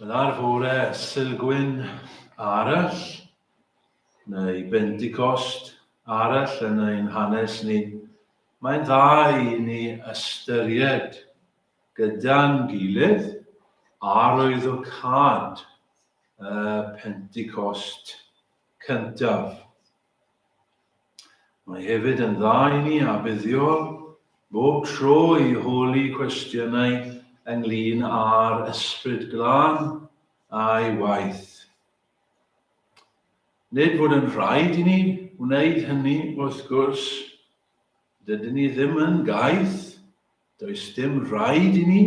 Wel, ar fore Sulgwyn arall, neu Bentecost arall yn ein hanes ni, mae'n dda i ni ystyried gyda'n gilydd arwyddocâd y Pentecost cyntaf. Mae hefyd yn dda i ni a buddiol bob tro i holi cwestiynau ynglyn â'r Ysbryd Glân a'i waith. Nid fod yn rhaid i ni wneud hynny, wrth gwrs. Dydyn ni ddim yn gaeth, does dim rhaid i ni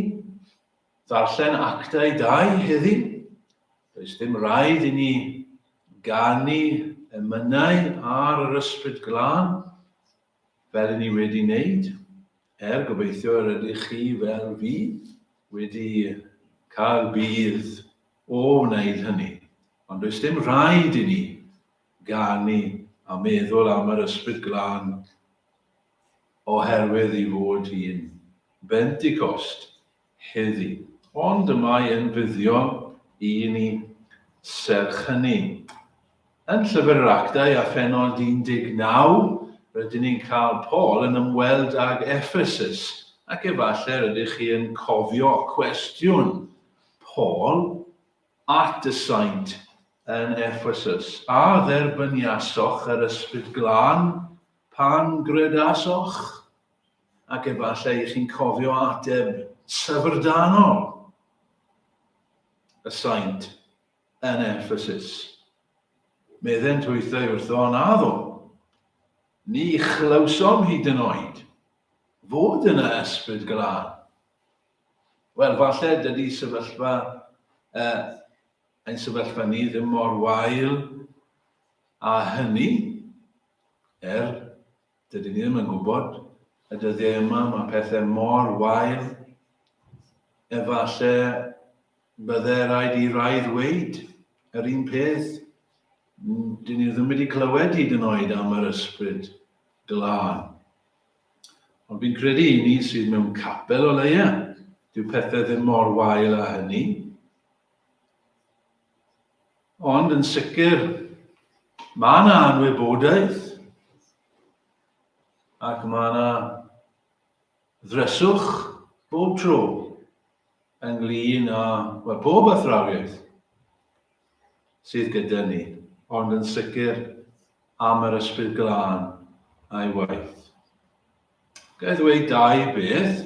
ddarllen Actau 2 heddi. Does dim rhaid i ni ganu emynau ar yr Ysbryd Glân fel i ni wedi wneud, er gobeithio yr ydych chi fel fi wedi cael budd o wneud hynny. Ond does dim rhaid i ni ganu a meddwl am yr Ysbryd Glân oherwydd ei fod hi'n Bentecost heddi. Ond y mae yn fuddiol i ni serch hynny. Yn Llyfr yr Actau a phennod 19, rydyn ni'n cael Paul yn ymweld ag Ephesus, ac efallai rydych chi yn cofio cwestiwn Paul at y saint yn Ephesus, A dderbyniasoch yr Ysbryd Glân Pan gredasoch, ac efallai i chi'n cofio ateb syfrdanol y saint yn Ephesus. Meddent hwythau wrtho, naddo, ni chlywsom hyd yn oed fod yna ysbryd glân. Wel, falle dydy sefyllfa, uh, ein sefyllfa ni ddim mor wael a hynny, Er, dydyn ni ddim yn gwybod, y dyddiau yma mae pethau mor wael, efallai bydde rhaid i rai ddweud yr un peth. Dyn ni ddim wedi clywed hyd yn oed am yr ysbryd glân. Ond fi'n credu i ni sydd mewn capel o leia, dyw pethau ddim mor wael â hynny. Ond yn sicr, mae yna anwybodaeth ac mae yna ddryswch bob tro ynglyn â, wel, pob athrawiaeth sydd gyda ni, ond yn sicr am yr Ysbryd Glân a'i waith. Ga i ddweud dau beth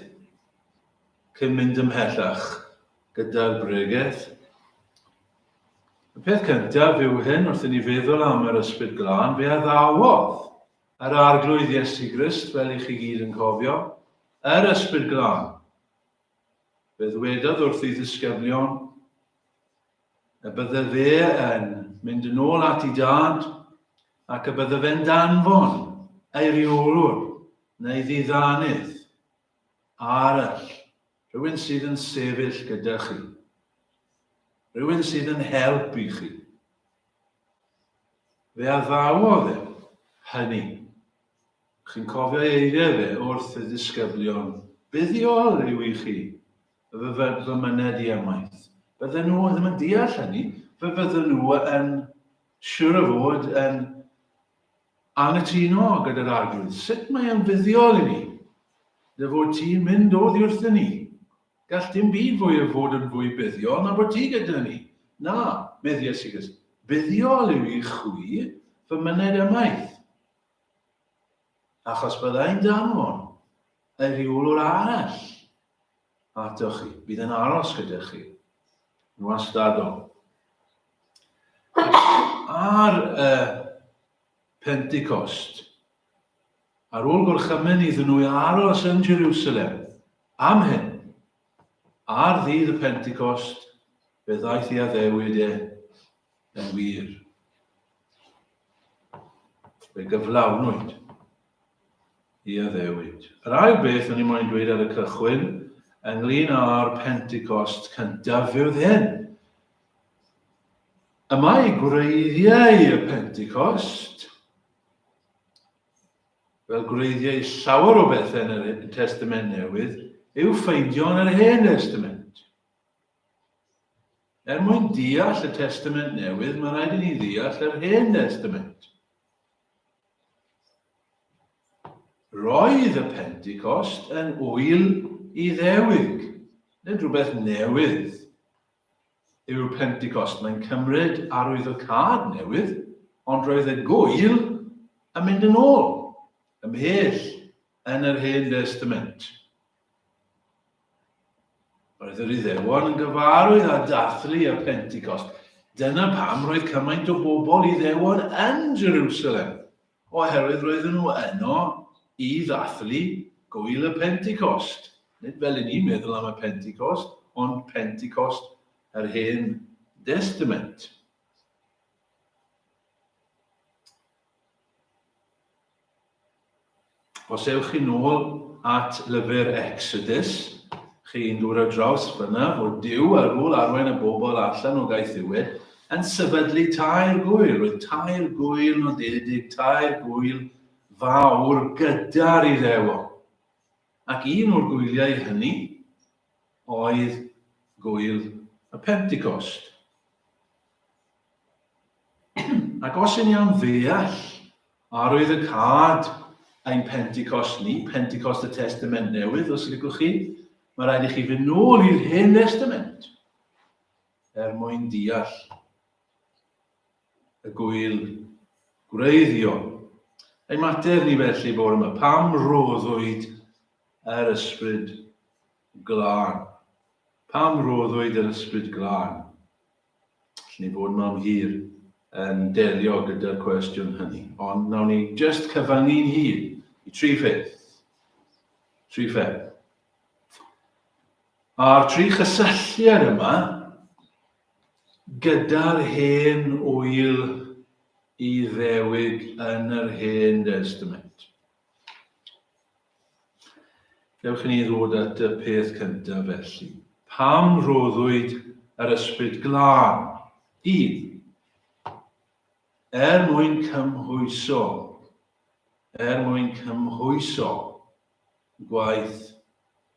cyn mynd ymhellach gyda'r bregeth. Y peth cyntaf yw hyn, wrth i ni feddwl am yr Ysbryd Glân, fe addawodd yr Arglwydd Iesu Grist, fel i chi gyd yn cofio, yr Ysbryd Glân. Fe ddwedodd wrth ei ddisgyblion y bydde fe yn mynd yn ôl at ei dad ac y bydde fe'n danfon ei reolwr neu ddiddanydd arall. Rhywun sydd yn sefyll gyda chi. Rhywun sydd yn help i chi. Fe addawodd e hynny. Chi'n cofio ei eiriau fe wrth y disgyblion, buddiol yw i chi fy, fy, fy myned i ymaith. Bydden nhw ddim yn deall hynny, fe fydden nhw yn siwr o fod yn anghytuno gyda'r Arglwydd. Sut mae e'n fuddiol i ni? Dy fod ti'n mynd oddi wrthyn ni. Gall dim byd fwy o fod yn fwy buddiol na bod ti gyda ni. Na, medd Iesu Grist, buddiol yw i chwi fy myned ymaith. Achos byddai'n danfon y rheolwr arall atoch chi. Bydd yn aros gyda chi. Yn wastadol. Ar y Pentecost, Ar ôl gorchymyn iddyn nhw aros yn Jerusalem am hyn, ar ddydd y Pentecost, fe ddaeth ei addewid e yn wir. Fe gyflawnwyd ei addewid. Yr ail beth o'n i moyn dweud ar y cychwyn ynglyn â'r Pentecost cyntaf yw'r hyn. Y mae gwreiddiau y Pentecost fel gwreiddiau llawer o bethau yn yr Testament Newydd, i'w ffeindio yn yr Hen Testament. Er mwyn deall y Testament Newydd, mae rhaid i ni ddeall yr Hen Testament. Roedd y Pentecost yn ŵyl Iddewig, nid rhywbeth newydd yw'r Pentecost. Mae'n cymryd arwyddocâd newydd, ond roedd y gŵyl yn mynd yn ôl, ymhell yn yr Hen Destament. Roedd yr Iddewon yn gyfarwydd â dathlu y Pentecost. Dyna pam roedd cymaint o bobl Iddewon yn Jerusalem, oherwydd roedden nhw yno i ddathlu gwyl y Pentecost. Nid fel i ni'n meddwl am y Pentecost, ond Pentecost yr Hen Destament. Os ewch chi nôl at lyfr Exodus, chi'n dod ar draws fyna fod Duw ar ôl arwain y bobl allan o gaethiwed yn sefydlu tair gwyl. Roedd tair gwyl nodedig, tair gwyl fawr gyda'r Iddewon. Ac un o'r gwyliau hynny oedd gwyl y Pentecost. Ac os y'n ni am ddeall arwyddocâd ein Pentecost ni, Pentecost y Testament Newydd, os licwch chi, mae rhaid i chi fynd nôl i'r Hen Testament er mwyn deall y gwyl gwreiddiol. Ein mater ni felly bore yma, pam roddwyd yr Ysbryd Glân? Pam roddwyd yr Ysbryd Glân? Allen ni fod yma am hir yn delio gyda'r cwestiwn hynny. Ond nawn ni just cyfyngu'n hun i tri pheth. Tri pheth. A'r tri chysylltiad yma gyda'r hen wyl i ddewig yn yr hen Testament. Dewch i ni ddod at y peth cyntaf felly. Pam rhoddwyd yr Ysbryd Glân? Un. Er mwyn cymhwyso, er mwyn cymhwyso gwaith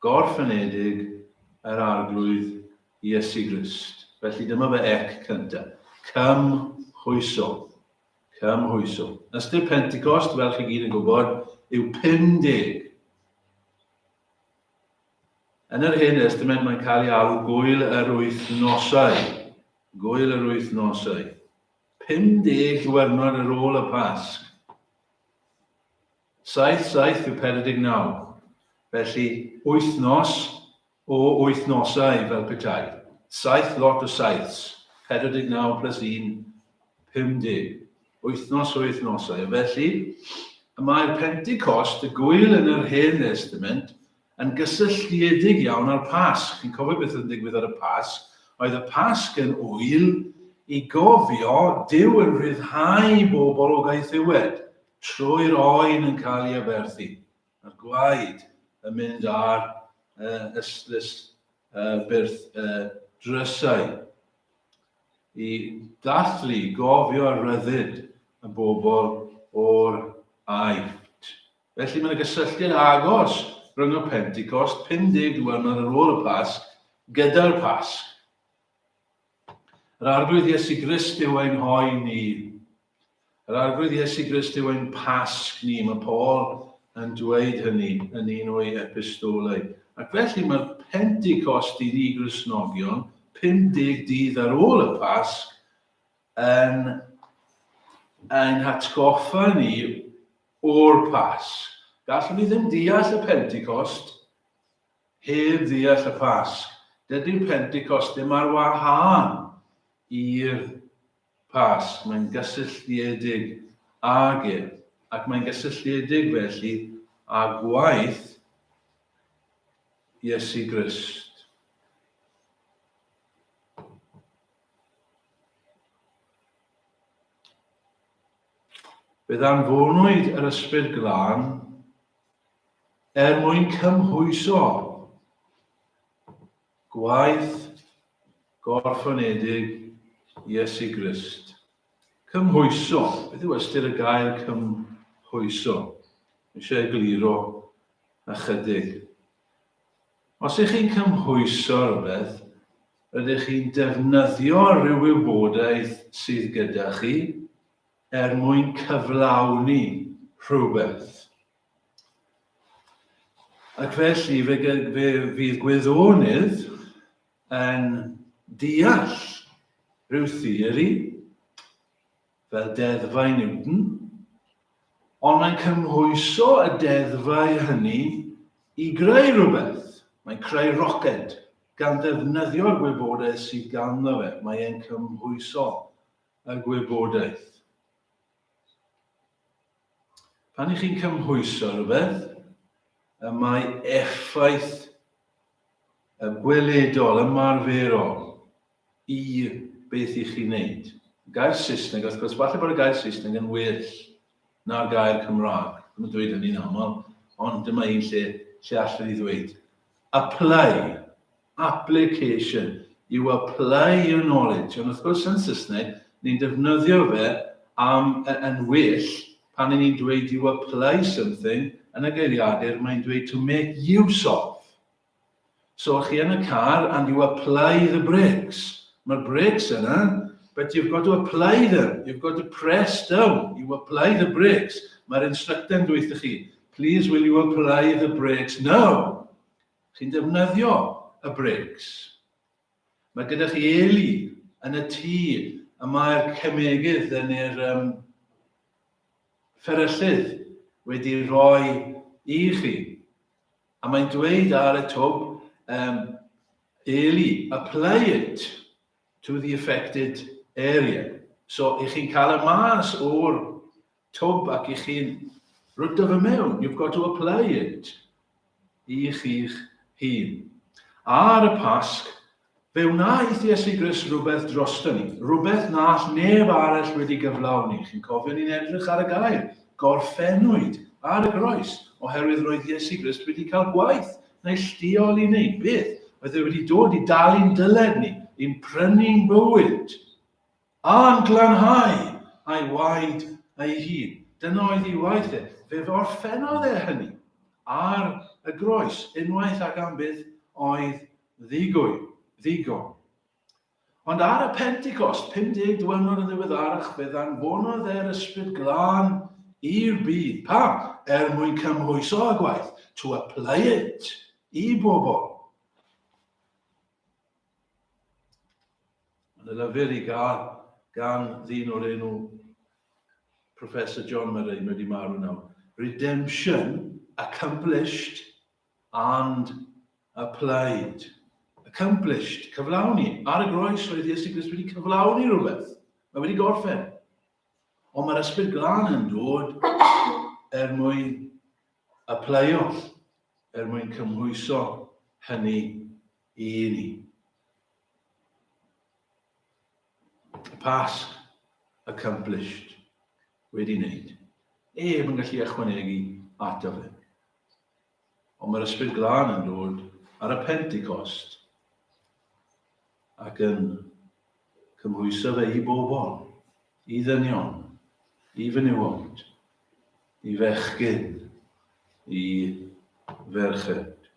gorffenedig yr Arglwydd Iesu Grist. Felly dyma fy ec cyntaf. Cymhwyso. Cymhwyso. Ystyr Pentecost, fel chi gyd yn gwybod, yw 50. Yn yr Hen Testament mae'n cael ei alw gwyl yr wythnosau. Gwyl yr wythnosau. 50 diwrnod ar ôl y Pasg. 7, 7 yw 49. Felly, wythnos O wythnosau fel petai. Saith lot o saiths. 49 plus 1, 50. Wythnos o wythnosau. A felly, y mae'r Pentecost, y gwyl yn yr Hen Testament, yn gysylltiedig iawn â'r Pasg. Chi'n cofio beth oedd yn digwydd ar y Pasg? Oedd y Pasg yn ŵyl i gofio Duw yn rhyddhau bobl o gaethiwed trwy'r oen yn cael ei aberthu. Mae'r gwaed yn mynd ar ystlys byrth y drysau i ddathlu gofio rhyddid y bobl o'r Aifft. Felly mae yna gysylltiad agos rhwng y Pentecost, 50 diwrnod ar ôl y Pasg, gyda'r Pasg. Yr Arglwydd Iesu Grist yw ein hoe ni. Yr Arglwydd Iesu Grist yw ein Pasg ni. Mae Paul yn dweud hynny yn un o'i epistolau. Ac felly mae'r Pentecost i ni Gristnogion, 50 dydd ar ôl y Pasg, yn ein hatgoffa ni o'r Pasg. Gallwn ni ddim deall y Pentecost Heb ddeall y Pasg. Dydy'r Pentecost ddim ar wahân i'r Pasg, mae'n gysylltiedig ag e, ac mae'n gysylltiedig felly â gwaith Iesu Grist. Fe ddanfonwyd yr Ysbryd Glân er mwyn cymhwyso gwaith gorffenedig Iesu Grist. Cymhwyso. Beth yw ystyr y gair cymhwyso? Eisiau egluro ychydig. Os ych chi'n cymhwyso rhywbeth, Rydych chi'n defnyddio rhyw wybodaeth sydd gyda chi er mwyn cyflawni rhywbeth. Ac felly fe, fe fydd gwyddonydd yn deall rhyw theori fel deddfau Newton, ond mae'n cymhwyso y deddfau hynny i greu rhywbeth. Mae'n creu roced gan ddefnyddio'r gwybodaeth sydd ganddo fe. Mae e'n cymhwyso y gwybodaeth. Pan i chi'n cymhwyso rhywbeth, y mae effaith y gweledol, ymarferol, i beth i chi wneud. Gair Saesneg, wrth gwrs, falle bod y gair Saesneg yn well na'r gair Cymraeg. Ddim yn dweud hynny'n aml, ond dyma un lle, lle allwn i ddweud. Apply, application, you apply your knowledge. Ond wrth gwrs yn Saesneg, ni'n defnyddio fe am yn well pan ni'n dweud you apply something, yn y geiriadur mae'n dweud to make use of. So chi yn y car and you apply the brakes. Mae'r brakes yna, but you've got to apply them. You've got to press down. You apply the brakes. Mae'r instructor yn dweud chi, please will you apply the brakes now? Chi'n defnyddio y brakes. Mae gyda chi eli yn y tŷ y mae'r cemegydd yn yr um, fferyllydd wedi rhoi i chi. A mae'n dweud ar y twb, um, Eli, apply it to the affected area. So, i chi'n cael y mas o'r twb ac i chi'n rwdo fe mewn. You've got to apply it i chi'ch hun. Ar y Pasg, Fe wnaeth Iesu Grist rhywbeth drosto ni, rhywbeth na all neb arall wedi gyflawni. Chi'n cofio ni'n edrych ar y gair, gorffennwyd ar y groes, oherwydd roedd Iesu Grist wedi cael gwaith neilltuol i wneud. Beth? Oedd e wedi dod i dalu'n dyled ni, i'n prynu'n bywyd, a'n glanhau a'i waed ei hun. Dyna oedd ei waith e. Fe orffennodd e hynny ar y groes, unwaith ac am byth oedd Ddigwy, ddigon. Ond ar y Pentecost, 50 diwrnod yn ddiweddarach, fe ddanfonodd e'r Ysbryd Glân i'r byd. Pam? Er mwyn cymhwyso y gwaith, to apply it, i bobl. Mae'n lyfr i gael gan ddyn o'r enw Professor John Murray, mae wedi marw nawr. Redemption accomplished and applied. Accomplished, cyflawni. Ar y groes roedd Iesu Grist wedi cyflawni rhywbeth. Mae wedi gorffen. Ond mae'r Ysbryd Glân yn dod er mwyn applio, er mwyn cymhwyso hynny i ni. Y Pasg accomplished, wedi wneud. Ef yn gallu ychwanegu ato fe. Ond mae'r Ysbryd Glân yn dod ar y Pentecost ac yn cymhwyso fe i bobl, i ddynion, i fenywod, i fechgyn, i ferched.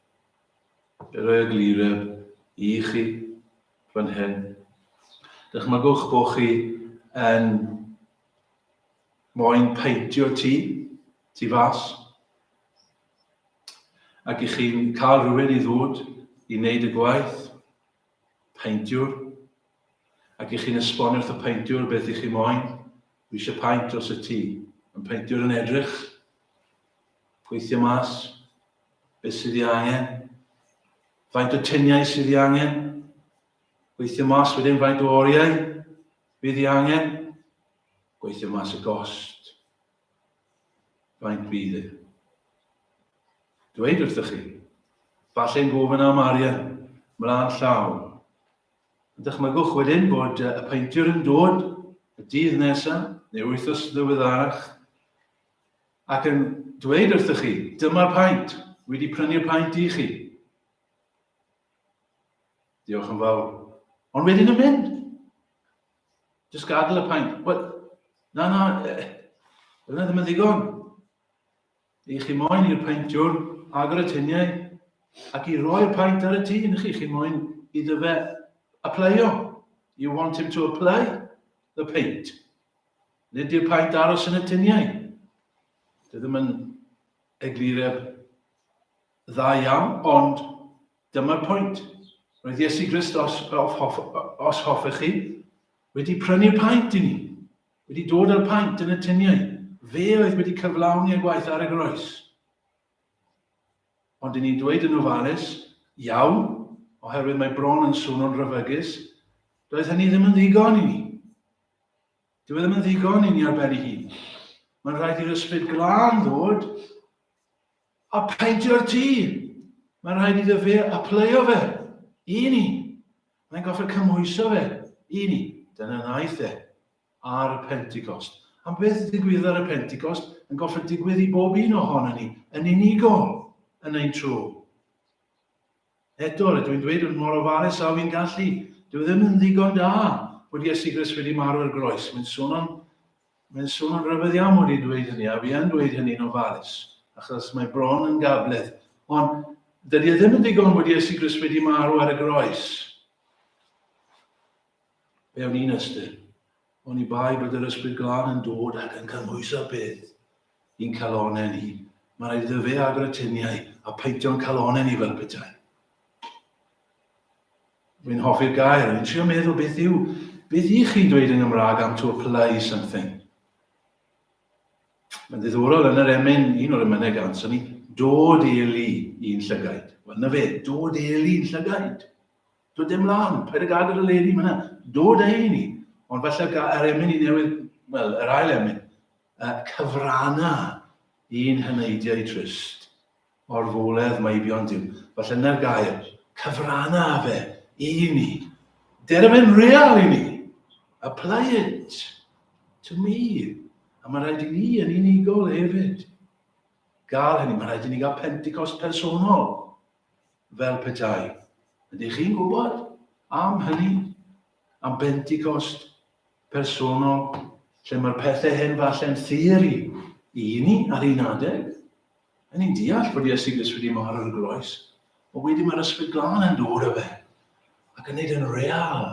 Fe roi eglureb i chi fan hyn. Dychmygwch bod chi yn moyn peintio tŷ, tu fas, Ac i chi'n cael rhywun i ddod i wneud y gwaith, peintiwr, ac i chi'n esbonio wrth y peintiwr beth i chi moyn, dwi eisiau paent dros y tŷ. Yn peintiwr yn edrych, gweithio mas, beth sydd ei angen, faint o tuniau sydd ei angen, gweithio mas wedyn faint o oriau fydd ei angen, gweithio mas y gost. Faint fydd e? Dweud wrthych chi. Falle'n gofyn am arian, mlaen llaw. Yn dychmygwch wedyn bod y peintiwr yn dod y dydd nesaf, neu wythnos ddiweddarach, ac yn dweud wrthych chi, dyma'r paent, wedi prynu'r paent i chi. Diolch yn fawr. Ond wedyn yn mynd. Just gadael y paent. Wel, na, na, yna ddim yn ddigon. I chi moyn i'r paentiwr agor y tuniau ac i roi'r paent ar y tŷ, chi, chi moyn iddo fe Applyo. You want him to apply the paint. Nid yw'r paent aros yn y tuniau. Dwi ddim yn eglureb dda iawn, ond dyma'r pwynt. Roedd Iesu Grist, os, os, os hoffech chi, wedi prynu'r paent i ni. Wedi dod â'r paent yn y tuniau. Fe oedd wedi cyflawni y gwaith ar y groes. Ond dyn ni'n dweud yn ofalus, iawn, oherwydd mae bron yn swnio'n rhyfygus, doedd hynny ddim yn ddigon i ni. Dyw e ddim yn ddigon i ni ar ben ei hun. Mae'n rhaid i'r ysbryd glân ddod a peintio'r tŷ. Mae'n rhaid iddo fe apleio fe i ni. Mae'n goffa cymhwyso fe i ni. Dyna wnaeth e ar y Pentecost. Am beth ddigwyddodd ar y Pentecost yn gorfod digwydd i bob un ohono ni, yn unigol, yn ein tro. Eto, rydw i'n dweud yn mor ofalus a fi'n gallu, dyw e ddim yn ddigon da bod Iesu Grist wedi marw ar groes. Mae'n swnio'n mae'n swnio'n rhyfedd iawn mod i'n dweud hynny, a fi yn dweud hynny'n ofalus, achos mae bron yn gabledd. Ond dydy e ddim yn ddigon bod Iesu Grist wedi marw ar y groes. Mewn un ystyr, oni bai bod yr Ysbryd Glân yn dod ac yn cymhwyso peth i'n calonau ni, mae rhaid iddo fe agor y tuniau a paentio'n calonau ni fel petai. Wy'n hoffi'r gair, wy'n trio meddwl beth yw, beth i chi'n dweud yng Nghymraeg am to apply something. Mae'n ddiddorol yn yr emyn, un o'r emynau gan ni, dod eli i'n llygaid. Wel, na fe, dod eli i'n llygaid. Dod e mlaen, paid ag agor y leri fyna, dod e i ni. Ond falle yr emyn i newydd, wel, yr ail emyn, uh, cyfranna i'n heneidiau trist, orfoledd meibion Duw. Falle yna'r gair, cyfranna fe i ni. Dere fe'n real i ni. Apply it to me. A mae rhaid i ni yn unigol hefyd gael hynny. Mae rhaid i ni gael Pentecost personol. fel petai. Ydych chi'n gwybod am hynny? Am Bentecost personol, lle mae'r pethau hyn falle'n theori i ni ar un adeg. Yn ni'n deall bod Iesu Grist wedi marw ar y groes, ond wedyn mae'r Ysbryd Glân yn dod â fe ac yn neud yn real.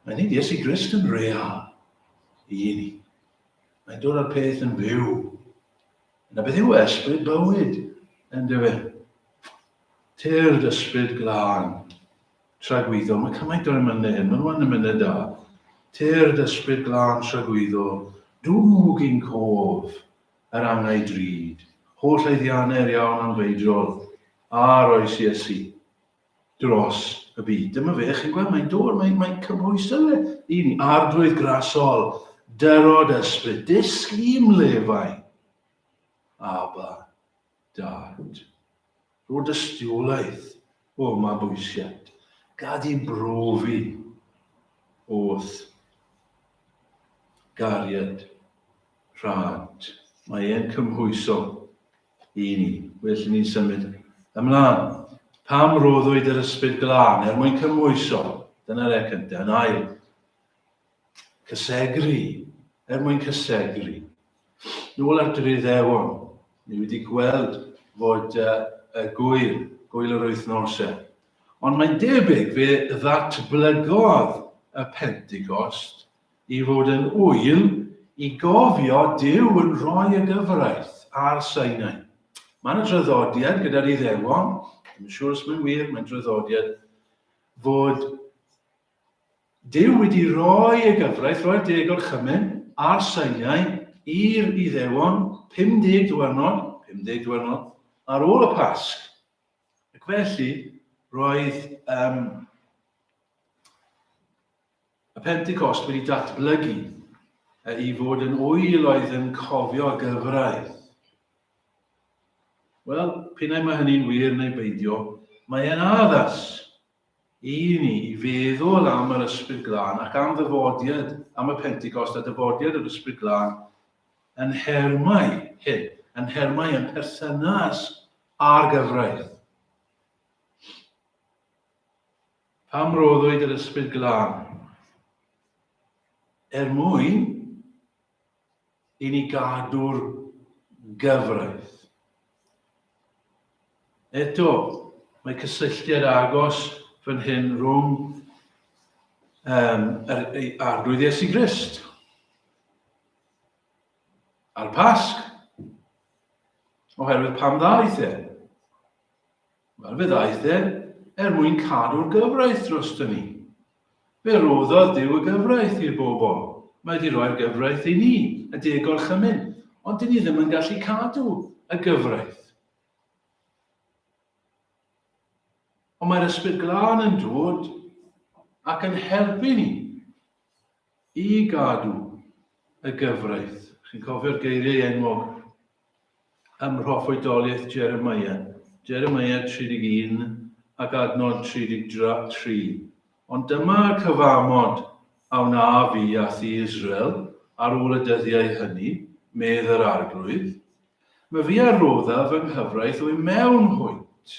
Mae'n neud Iesu Grist yn real i ni. Mae'n dod â'r peth yn fyw. Yna beth yw ysbryd bywyd, yn dyfe? Tyrd ysbryd glân, tragwyddol. Mae cymaint o'r emynau hyn, maen nhw'n emynau da. Tyrd ysbryd glân, tragwyddol, dwg i'n cof yr angau drud, holl haeddiannau'r iawn anfeidrol, a'r oes Iesu dros y byd. Dyma fe, chi'n gweld, mae'n dod, mae'n mae cymhwyso fe i ni. Arglwydd grasol, dyrod ysbryd, dysg i'm lefau. Aba, dad. Rho dystiolaeth o mabwysiad. Gad i brofi o'th gariad rhad. Mae e'n cymhwyso i ni. Well i ni symud ymlaen. Pam roddwyd yr ysbryd glân? Er mwyn cymhwyso. Dyna'r e cyntaf. Yn ail, cysegru. Er mwyn cysegru. Nôl at yr Iddewon, ni wedi gweld fod uh, y gwyl, gwyl yr wythnosau. Ond mae'n debyg fe ddatblygodd y Pentecost i fod yn ŵyl i gofio Duw yn rhoi y gyfraith ar Sinai. Mae yna draddodiad gyda'r Iddewon, ddim yn siŵr os mae'n wir, mae'n draddodiad fod Duw wedi rhoi y gyfraith, rhoi'r deg orchymyn a'r Sinai i'r Iddewon 50 diwrnod, 50 diwrnod ar ôl y Pasg. Ac felly, roedd um, y Pentecost wedi datblygu i fod yn ŵyl oedd yn cofio gyfraith. Wel, p'un ai mae hynny'n wir neu beidio, mae e'n addas i ni i feddwl am yr Ysbryd Glân ac am ddyfodiad, am y Pentecost a dyfodiad yr Ysbryd Glân yn nhermau hyn, yn nhermau yn perthynas â'r gyfraith. Pam roddwyd yr Ysbryd Glân? Er mwyn i ni gadw'r gyfraith. Eto, mae cysylltiad agos fan hyn rhwng Um, yr, Arglwydd Iesu Grist. A'r Pasg. Oherwydd pam ddaeth e? Wel, fe ddaeth e er mwyn cadw'r gyfraith dros ni. Fe roddodd Duw y gyfraith i'r bobl. Mae wedi rhoi'r gyfraith i ni, y deg gorchymyn, ond dyn ni ddim yn gallu cadw y gyfraith. Ond mae'r Ysbryd Glân yn dod ac yn helpu ni i gadw y gyfraith. Chi'n cofio'r geiriau enwog ym mhroffwydoliaeth Jeremiah, Jeremiah 31 ac adnod 33. Ond dyma'r cyfamod a wna fi a thi Israel ar ôl y dyddiau hynny, medd yr Arglwydd. Myfi a roddaf fy nghyfraith o'i mewn hwynt,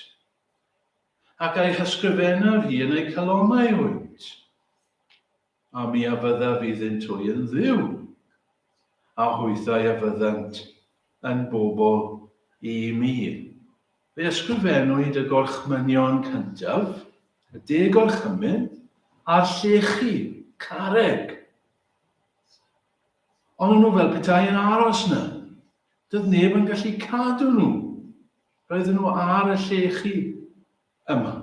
ac a'i hysgrifennaf hi yn eu calonnau hwynt, a mi a fyddaf iddynt hwy yn Dduw, a hwythau a fyddant yn bobl i mi. Fe ysgrifennwyd y gorchmynion cyntaf, y deg gorchymyn, a'r llechi, carreg. Ond o'n nhw fel petai yn aros 'na. Doedd neb yn gallu cadw nhw. Roedden nhw ar y llechi yma.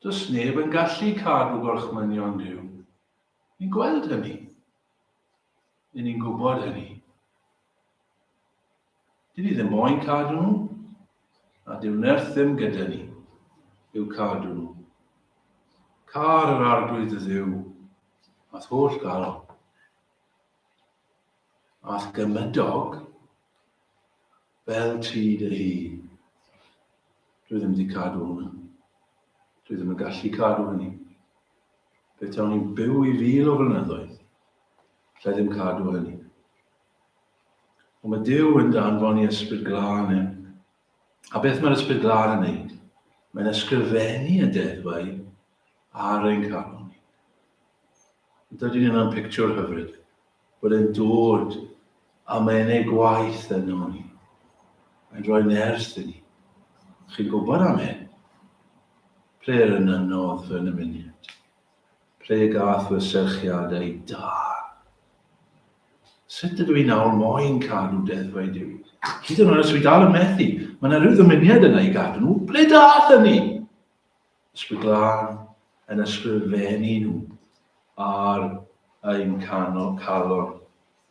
Does neb yn gallu cadw gorchmynion Duw. Ni'n gweld hynny. Ni'n ni'n gwybod hynny. Dyn ni ddim moyn cadw nhw, a dyw nerth ddim gyda ni i'w cadw nhw. Car yr arglwydd y ddiw, a'th holl galon, a'th gymydog, fel ti dy hun. Dwi ddim wedi cadw hwnna. Dwi ddim yn gallu cadw hynny. Pe tawn i'n byw i fil o flynyddoedd, allai ddim cadw hynny. Ond mae Duw yn danfon i Ysbryd Glân e. A beth mae'r Ysbryd Glân yn wneud? Mae'n ysgrifennu y deddfau ar ein calon ni. Dydy hynna'n pictiwr hyfryd. Bod e'n dod a mae'n ei gwaith yno ni. Mae'n rhoi nerth i ni. Chi'n gwybod am hyn? Ple yr ynynodd fy nymuniad? Ple gath fy serchiadau da? Sut ydw i nawr moyn cadw deddfau Duw? Hyd yn oed os dwi dal yn methu, mae yna rhyw ddymuniad yna i gadw nhw. Ble dath hynny? Ysbryd Glân yn ysgrifennu nhw ar ein canol, calon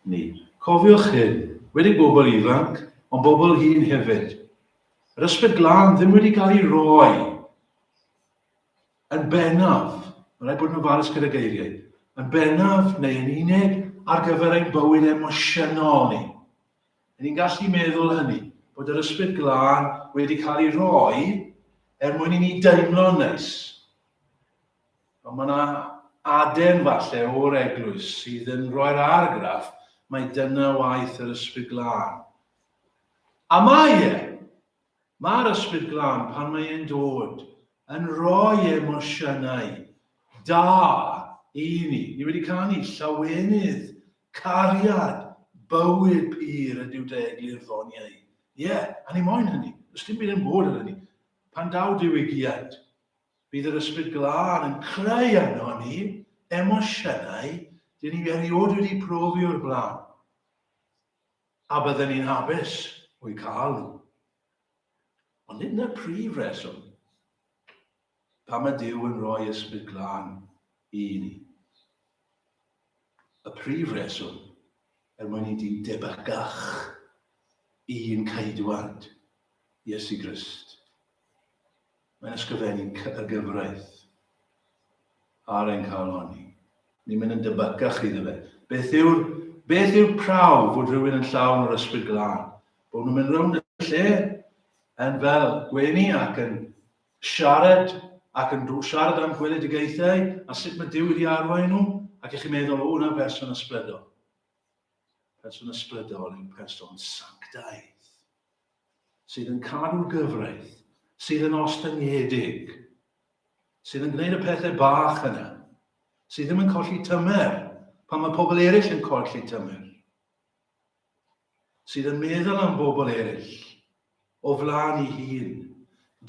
ni. Cofiwch hyn, wedi bobl ifanc, ond bobl hŷn hefyd. Yr Ysbryd Glân ddim wedi cael ei roi Yn bennaf, mae'n rhaid bod yn ofalus gyda geiriau, yn bennaf neu yn unig ar gyfer ein bywyd emosiynol ni. Yn ni'n gallu meddwl hynny, bod yr ysbryd glân wedi cael ei roi er mwyn i ni deimlo'n neis. Ond mae yna aden falle o'r eglwys sydd yn rhoi'r argraff mai dyna waith yr ysbryd glân. A mae e! Mae'r Ysbryd Glân, pan mae e'n dod, yn rhoi emosiynau da i ni. Ni wedi canu llawenydd, cariad, bywyd pur ydyw dy eglur ddoniau. Ie, yeah, a ni moyn hynny. Does dim byd yn bod ar hynny. Pan daw diwygiad, bydd yr Ysbryd Glân yn creu yno ni emosiynau dyn ni erioed wedi profi o'r blaen. A bydden ni'n hapus o'u cael nhw. Ond nid 'na'r prif reswm pam mae Duw yn rhoi Ysbryd Glân i ni. Y prif reswm er mwyn i di debycach i'n ceidwad, Iesu Grist. Mae'n ysgrifennu y gyfraith ar ein calon ni. Ni'n mynd yn debycach iddo fe. Beth yw'r beth yw'r prawf fod rhywun yn llawn o'r ysbryd glân? Bod nhw'n mynd rownd y lle yn fel gwenu ac yn siarad ac yn siarad am gweledigaethau a sut mae Duw wedi arwain nhw ac ych chi'n meddwl, o, na berson ysbrydol. Person ysbrydol yw person sanctaidd sydd yn cadw'r gyfraith, sydd yn ostyngedig, sydd yn gwneud y pethau bach yna, sydd ddim yn colli tymer pan mae pobl eraill yn colli tymer, sydd yn meddwl am bobl eraill o flaen ei hun.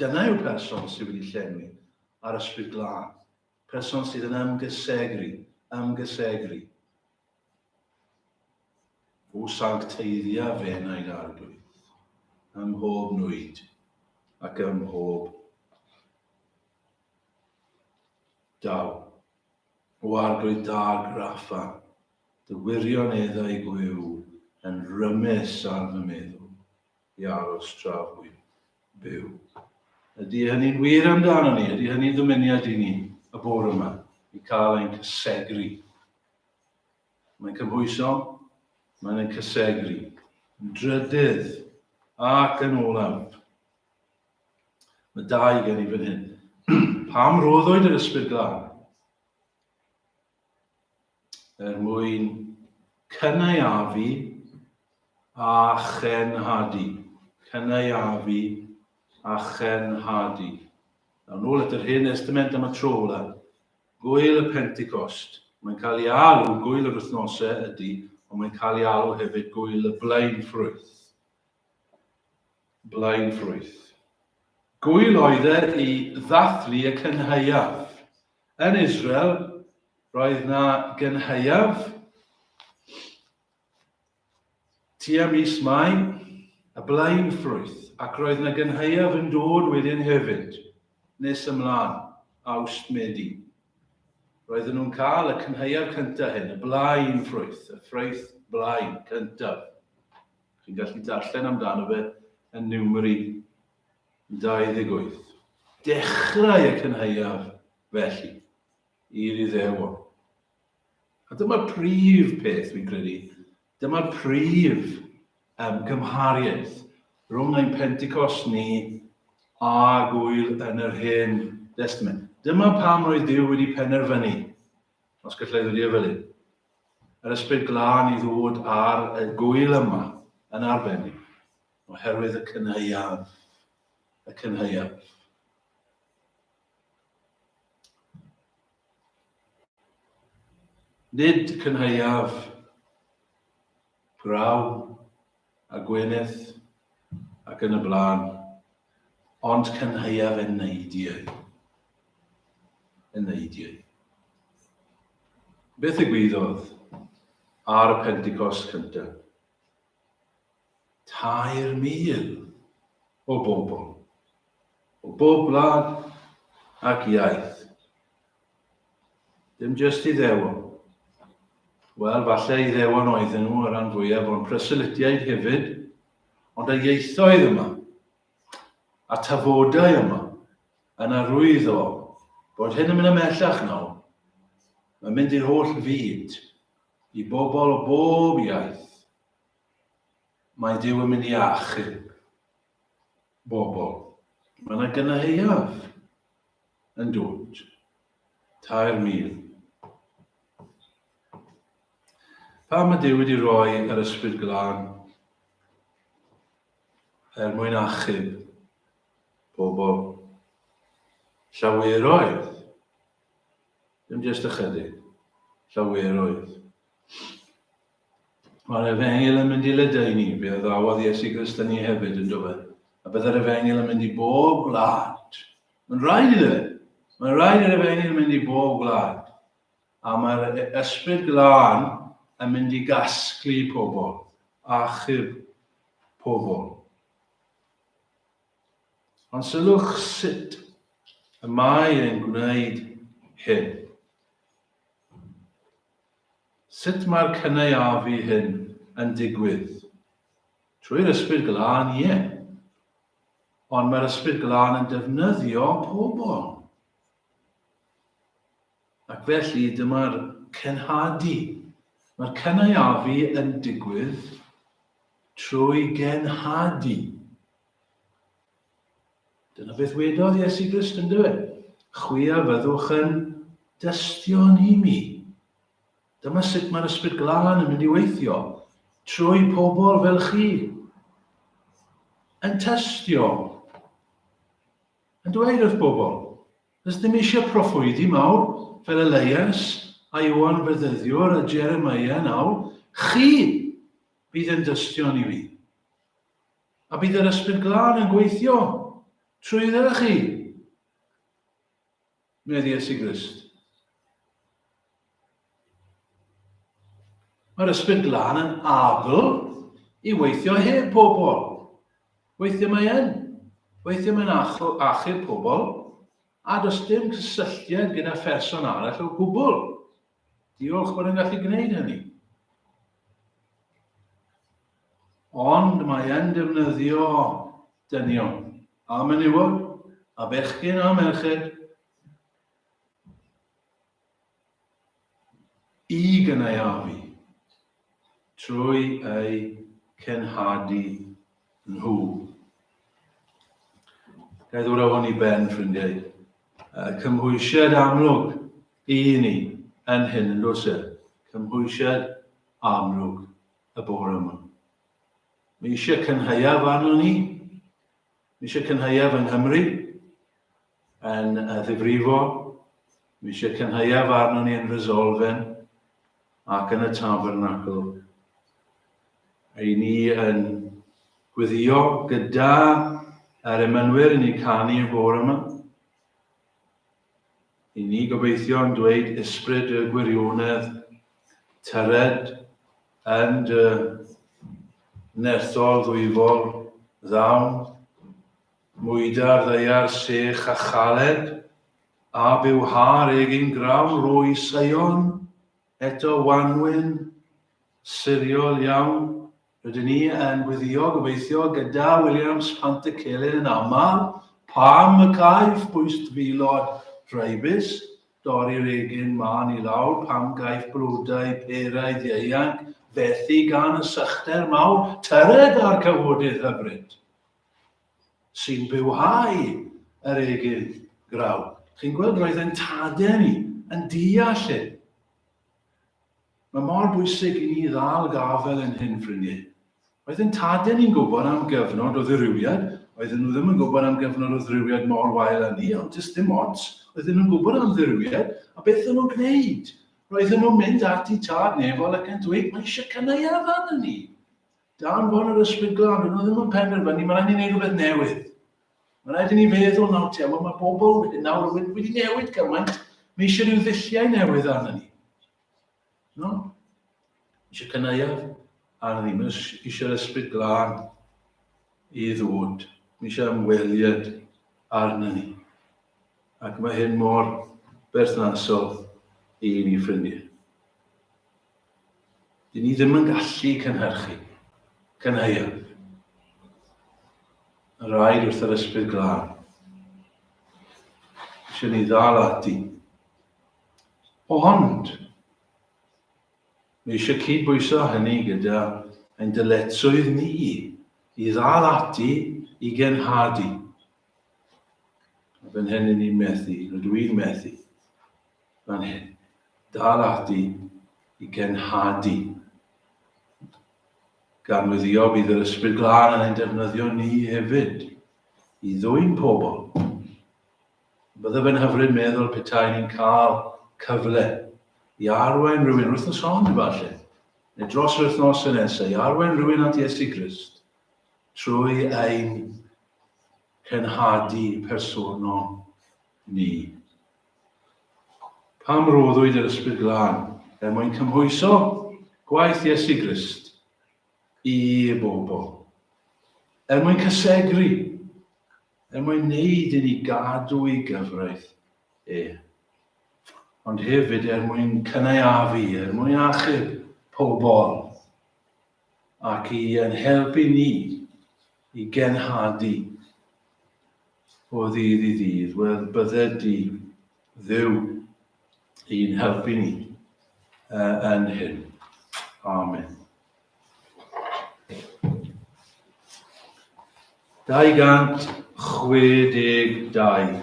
Dyna yw'r person sydd wedi llenwi â'r Ysbryd Glân. Person sydd yn ymgysegru, ymgysegru. O sancteiddia f'enaid Arglwydd, ym mhob nwyd ac ym mhob daw. O Arglwydd da graffa, dy wirioneddau gwiw yn rymus ar fy meddwl i aros tra fwy byw. Ydy hynny'n wir amdano ni? Ydy hynny'n ddymuniad i ni y bore yma i cael ein cysegru? Mae'n cymhwyso, mae'n ein cysegru. Yn drydydd ac yn olaf, Mae dau gen i fan hyn. Pam roddwyd yr Ysbryd Glân? Er mwyn cynaeafu a chenhadu. Cynaeafu a chenhadu. Nawr, nôl at yr Hen Testament am y tro ola. Gwyl y Pentecost. Mae'n cael ei alw, gwyl yr wythnosau ydy, ond mae'n cael ei alw hefyd gwyl y blaenffrwyth. Blaenffrwyth. Gŵyl oedd e i ddathlu y cynhaeaf. Yn Israel, roedd na gynhaeaf tua mis Mai, y blaenffrwyth, ac roedd na gynhaeaf yn dod wedyn hefyd, nes ymlaen, Awst, Medi. Roedden nhw'n cael y cynhaeaf cyntaf hyn, y blaenffrwyth, y ffrwyth blaen cyntaf. Chi'n gallu darllen amdano fe yn Numeri 28. Dechrau y cynhaeaf felly i'r Iddewon. A dyma'r prif peth, fi'n credu, dyma'r prif um, gymhariaeth rhwng ein Pentecost ni a gwyl yn yr Hen Testament. Dyma pam roedd Duw wedi penderfynu, os gallai ddweud e fel hyn, yr Ysbryd Glân i ddod ar y gwyl yma yn arbennig, oherwydd y cynhaeaf, y cynhaeaf. Nid cynhaeaf graw a gwenith ac yn y blaen, ond cynhaeaf eneidiau. Eneidiau. Beth ddigwyddodd ar y Pentecost cyntaf? 3,000 o bobl, o bob gwlad ac iaith. Dim jyst Iddewon. Wel, falle Iddewon oedden nhw y rhan fwyaf, ond proselytiaid hefyd, ond y ieithoedd yma, a tafodau yma, yn arwyddo bod hyn yn mynd ymhellach nawr. Mae'n mynd i'r holl fyd, i bobl o bob iaith. Mae Duw yn mynd i achub bobl. Mae yna gynhaeaf yn dod. 3,000. Pam mae Duw wedi rhoi yr Ysbryd Glân er mwyn achub bobl? Llaweroedd. Dim jyst ychydig. Llaweroedd. Mae'r efengyl yn mynd i ledaenu, fe addawodd Iesu Grist â ni hefyd, yn dod fe? A byddai'r efengyl yn mynd i bob gwlad. Mae'n rhaid iddo fe. Mae'n rhaid i'r efengyl mynd i bob gwlad. A mae'r ysbryd glân yn mynd i gasglu pobl, achub pobl. Ond sylwch sut y mae e'n gwneud hyn. Sut mae'r cynaeafu hyn yn digwydd? Trwy'r Ysbryd Glân, ie. Ond mae'r Ysbryd Glân yn defnyddio pobl. Ac felly dyma'r cenhadu. Mae'r cynaeafu yn digwydd trwy genhadu. Dyna beth wedodd Iesu Grist yn dweud. Chwi a fyddwch yn dystion i mi. Dyma sut mae'r Ysbryd Glân yn mynd i weithio, trwy pobl fel chi. Yn tystio. Yn dweud wrth bobl, does dim eisiau proffwydi mawr fel Elias a Ioan Fedyddiwr a Jeremiah nawr. Chi bydd yn dystion i fi. A bydd yr Ysbryd Glân yn gweithio. Trwyddo chi, medd Iesu Grist. Mae'r Ysbryd Glân yn abl i weithio heb pobl. Weithiau mae yn. Weithiau mae'n achub pobl, a does dim cysylltiad gyda pherson arall o gwbl. Diolch bod yn gallu gwneud hynny. Ond mae yn defnyddio dynion a menywod a bechgyn a merched i gynaeafu trwy eu cenhadu nhw. Ga i ddod â hwn i ben, ffrindiau. Cymhwysiad amlwg i ni yn hyn, yn does e? Cymhwysiad amlwg y bore yma. Mae eisiau cynhaeaf arno ni. Mae eisiau cynhaeaf yng Nghymru yn ddifrifol. Mae eisiau cynhaeaf arno ni yn Resolfen ac yn y Tabernacl. A i ni yn gweddio gyda yr emynwyr i ni canu y bore yma. I ni gobeithio yn dweud ysbryd y gwirionedd, tyred yn dy nerthol ddwyfol ddawn, mwyda'r ddaear sech a chaled, a bywha'r egin grawn roi Seion eto wanwyn siriol iawn. Rydyn ni yn gweddio, gobeithio, gyda Williams Pantycelyn yn aml, pam y caiff bwystfilod rhaibus dorri'r egin mân i lawr, pam gaiff blodau peraidd ieuanc fethu gan y sychder mawr, tyred â'r cawodydd hyfryd sy'n bywhau yr egin grawn. Chi'n gweld, roedd ein tadau ni yn deall hyn. Mae mor bwysig i ni ddal gafael yn hyn, ffrindiau. Oedd ein tadau ni'n gwybod am gyfnod o ddirywiad, oedden nhw ddim yn gwybod am gyfnod o ddirywiad mor wael â ni, ond jyst dim ots, oedden nhw'n gwybod am ddirywiad, a beth oedden nhw'n gwneud? Roedden nhw'n mynd at i tad nefol ac yn dweud, mae eisiau cynaeaf arnon ni. Danfon yr Ysbryd Glân, dyn nhw ddim yn penderfynu, mae rhaid ni wneud rhywbeth newydd. Mae rhaid i ni feddwl nawr te, wel mae bobl wedyn nawr wedi newid cymaint, mae eisiau rhyw ddulliau newydd arno ni. No? Eisiau cynaeaf arno ni, mae eisiau'r Ysbryd Glân i ddod. Mae eisiau ymweliad arno ni. Ac mae hyn mor berthnasol i ni ffrindiau. Dyn ni ddim yn gallu cynhyrchu cynhaeaf. Mae rhaid wrth yr Ysbryd Glân. Eisiau ni ddal ati. Ond, mae eisiau cydbwyso hynny gyda ein dyletswydd ni i ddal ati i genhadu. A fan hyn i ni'n methu, rydw i'n methu. Fan hyn. Dal ati i genhadu. Gan weddio bydd yr Ysbryd Glân yn ein defnyddio ni hefyd i ddwyn pobl. Bydde fe'n hyfryd meddwl petai ni'n cael cyfle i arwain rhywun wythnos hon efallai, neu dros yr wythnosau nesaf, i arwain rhywun at Iesu Grist trwy ein cenhadu personol ni. Pam roddwyd yr Ysbryd Glân? Er mwyn cymhwyso gwaith Iesu Grist i bobl. Er mwyn cysegru, er mwyn wneud i ni gadw ei gyfraith e. Ond hefyd er mwyn cynaeafu, er mwyn achub pobl ac i yn helpu ni i genhadu o ddydd i ddydd, wel, bydded di, Dduw, i'n helpu ni yn hyn. Amen. 262.